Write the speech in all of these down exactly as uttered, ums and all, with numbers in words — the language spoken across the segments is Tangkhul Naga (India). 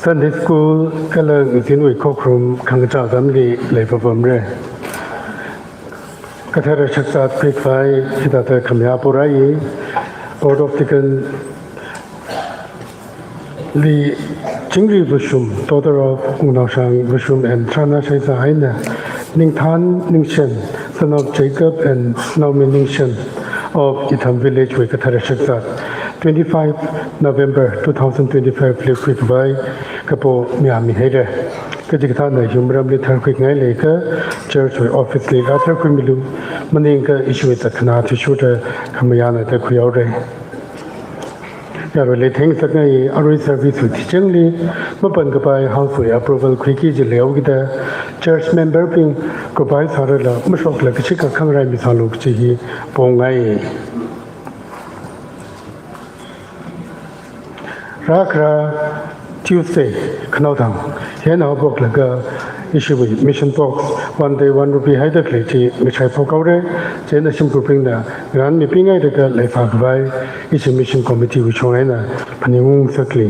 Sunday School kala ngazinwui khokharum khangachā atamli leipapamra. Kathara shakzat khuikhavai hithāda khamayā porāi. Board of Deacon li Chingri Vashum, daughter of Wungnaoshang Vashum and Tharana Shaizā eina Ningthan Ningshen, son of Jacob and Naomi Ningshen of Itham village wui kathara shakzat, twenty-five November two thousand twenty-five li khuikhavai kapo mayāmihaira. Kachikathāna hiwui maramli tharkhuingai leiakha church wui office li rātharkhuimilu, maningakha ishiwui zatkhanā athishurda khamayāna da khuihaora. Yaruili theingasakngai. Arui service wui tichengli mapankapai house wui approval khuiki kaji leihaokida church member bing kuphai sārala mashoklaga kashika khangarai misālu kaji hi pongai. Rākhara Tuesday, khanaothang, hina haophoklaga ishiwui mission box one day one rupee haida khalei chi ngashaiphok haora. Chieina shimkhurbingna ngarānmipingai da khalei phākhavai ishi mission committee wui shong eina phaningungngasakli.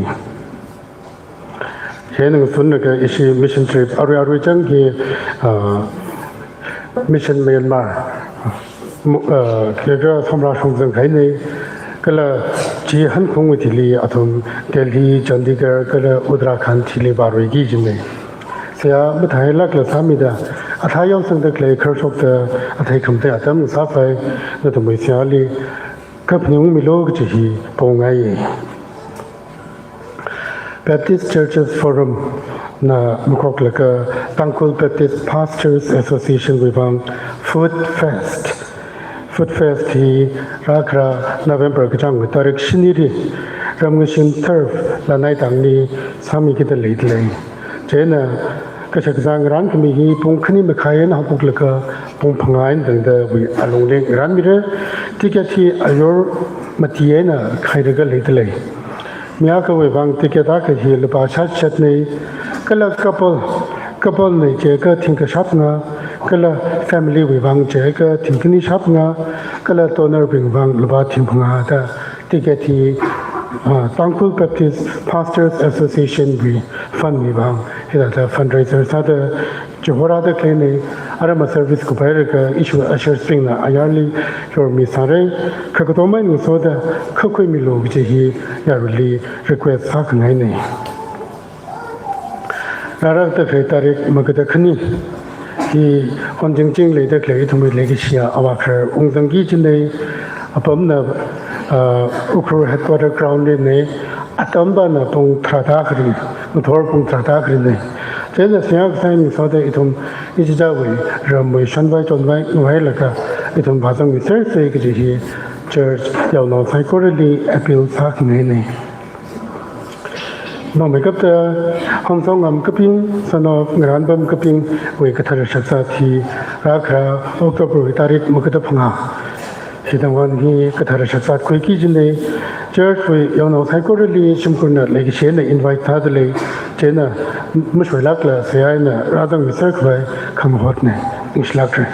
Hina ngasunlaga ishi mission trip arui arui chang hi, ah, Mission Myanmar, mu-, ah, keka samra shongzang kahaina, kala chi hankhungwui thili athum Delhi, Chandigarh, kala Uttarakhand thili vāruiki kajina. Seihā matheilākla sāmida, athā yaosangda khalei kharshokta athei khamatei atam sāpai, nathumwui seihāli kaphaningungmilu kaji hi pongai. Baptist Churches Forum na makhoklaga Tangkhul Baptist Pastors Association wui vang Food Fest. Food Fest hi rākhara November kachāngwui tarik shinili Ramngashin Turf Lanai tangli sāmikida leidalei. Chieina kashak kazā ngarānkhami hi pung khani makhai eina haophoklaga pung phangā eina tangdawui alungli ngarānmira. Ticket hi ayor mati eina khailaga leidalei. Mi akhawui vang ticket akha hi lupā shāshatna, kala couple, couple na jiakha thingkha shāphangā, kala family wui vang jiakha thingkhani shāphangā, kala donor bing vang lupā thingphangā da ticket hi, ah, Tangkhul Baptist Pastors Association wui fund wui vang hithāda fundraiser sāda chihorāda khaleina. Aram service kuphailaga ishiwui ushers bingna ayarli yormisāra. Kha katomai ngasoda khuikhuimilu kaji hi yaruili request sākhangaina. Rārakda khalei tarik maga da khani hi honjingching leida khalei ithumwui leikashiya avākhar ungzangki kajina. Apamna, ah, Ukhrul headquarter ground lina, atambana pung tharāda kharing, ngathor pung tharāda kharingna. Chieina seihā kasā eina ngasoda ithum ichichāwui ramwui shonvai chonvai ngavailaga ithum vāzangmisersa kaji hi church yaonao saikorali appeal sākhangaina. Nongmeikapta Hangsongam kaping, son of Ngarānbam kapingwui kathara shakzat hi rākhara October wui tarik maga da phangā. Hi tangwui hi kathara shakzat khuiki kajina. Church wui yaonao saikorali shimkhurna leikashi eina invite sādalei. Chieina mashoilākla seihā eina rāzangmiser khavai khangahotna. Ningshilākra.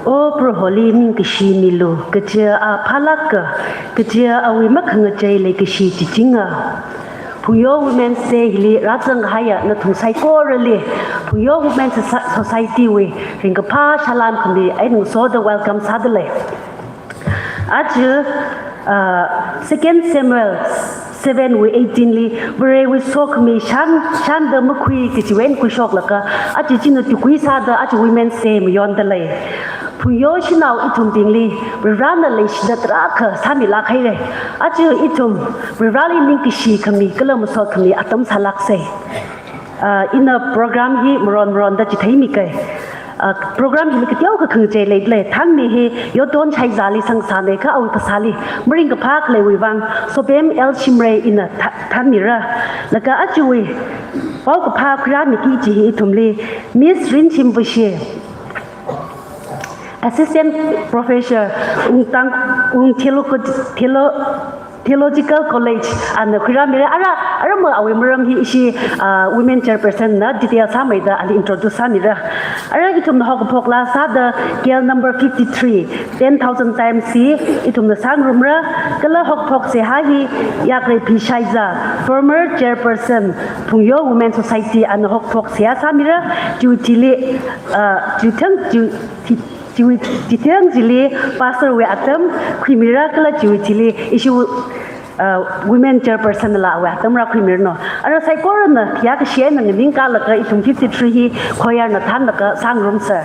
O Proholi ningkashi milu, kaja A phālāka, kaja Awui makhangachei leikashi chichinga. Phungyo Women's Day hili rāzanghaiya nathum saikorali, Phungyo Women's Soci-, Society wui ringkaphā salām khami eina ngasoda welcome sādalei. Aja, ah, Second Samuel seven wui eighteen li, Varewui sokhami shān, shānda makhui kajiwui eina khuishoklaga, aja china tukui sāda aja Women's Day mayondalei. Phungyo shanao ithumbingli, Varena leishida tarākha sāmilāk haira. Aja ithum, Vareli ningkashi khami, kala masot khami atam sālāksa. Ah, ina program hi maron maronda chitheimika. Ah, program hili kateokha khangachei leidalei, thangni hi Yoton Shaizāli sangsāna kha awui phasāli maringkaphā khaleiwui vang Sobem L Shimray ina tha-, thanmira. Laga ajawui paokaphā khuirāmiki kaji hi ithumli Miss Rinshim Vashe, Assistant Professor Wungtang, Wung Theological, Theolo-, Theological College ana khuirāmira. Ara, ara ma awui maram hi ishi, ah, women chairperson na detail sāmeida ali introduce sāmira. Ara ithumna haokaphokla sāda K L number fifty-three, ten thousand times hi ithumna sāngarumra. Kala haokaphok seihā hi Yakrei P Shaiza, former chairperson, Phungyo Women Society ana haokaphok seihā sāmira. Chiwui thili, ah, chiwui thang, chiwui thi-, chiwui chithang chili pastor wui atam khuimira kala chiwui thili ishi, uh, women chairperson la awui atam rākhuimiranu. Ara saikorana khayākashi eina nganingkālaga ithum fifty-three hi choir na thānlaga sāngarumsa.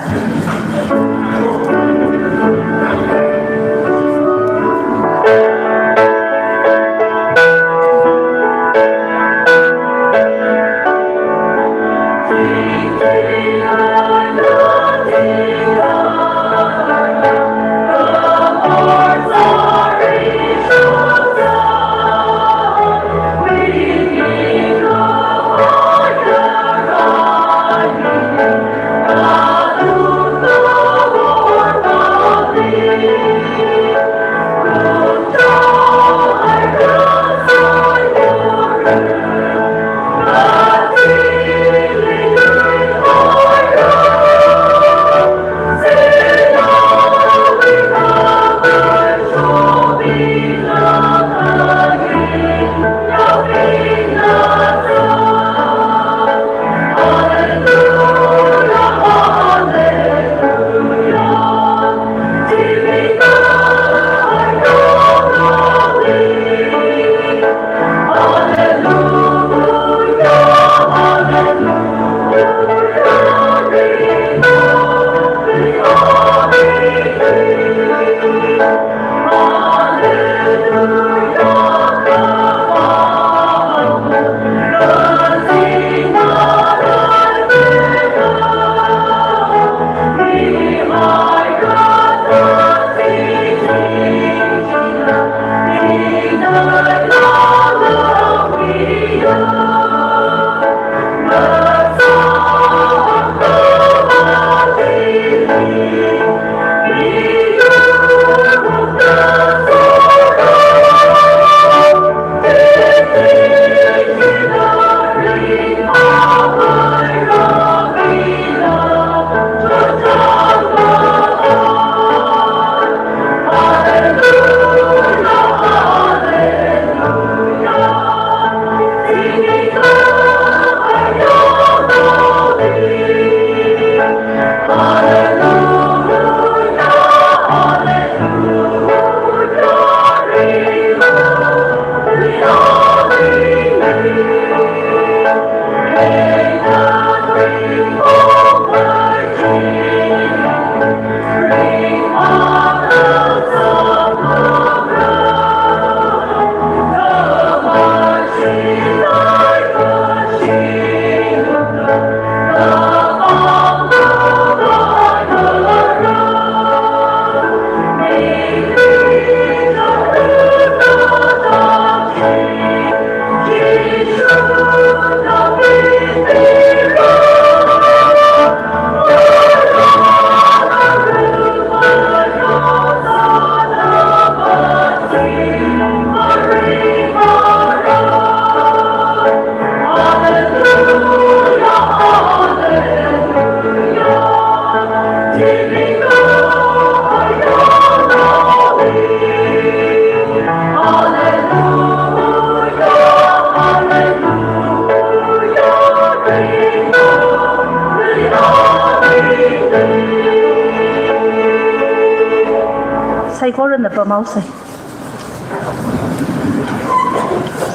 Saikorana pamhaosei.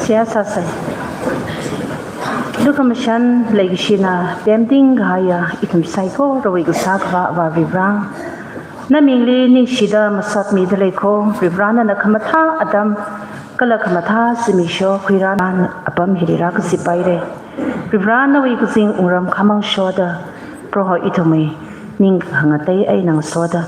Seihā sāsei. Lukhamashan leikashina pemting kahaiya ithum saikorawui Kasā Akhava Avā Varivara, namingli ningshida masotmida leiko. Varivara, nana khamathā atam kala khamathā zimiksho khuirāna apam hili rākazip haira. Varivara, nawui kazing wungram khamang shoda, Proho ithumwui ning khangatei eina ngasoda,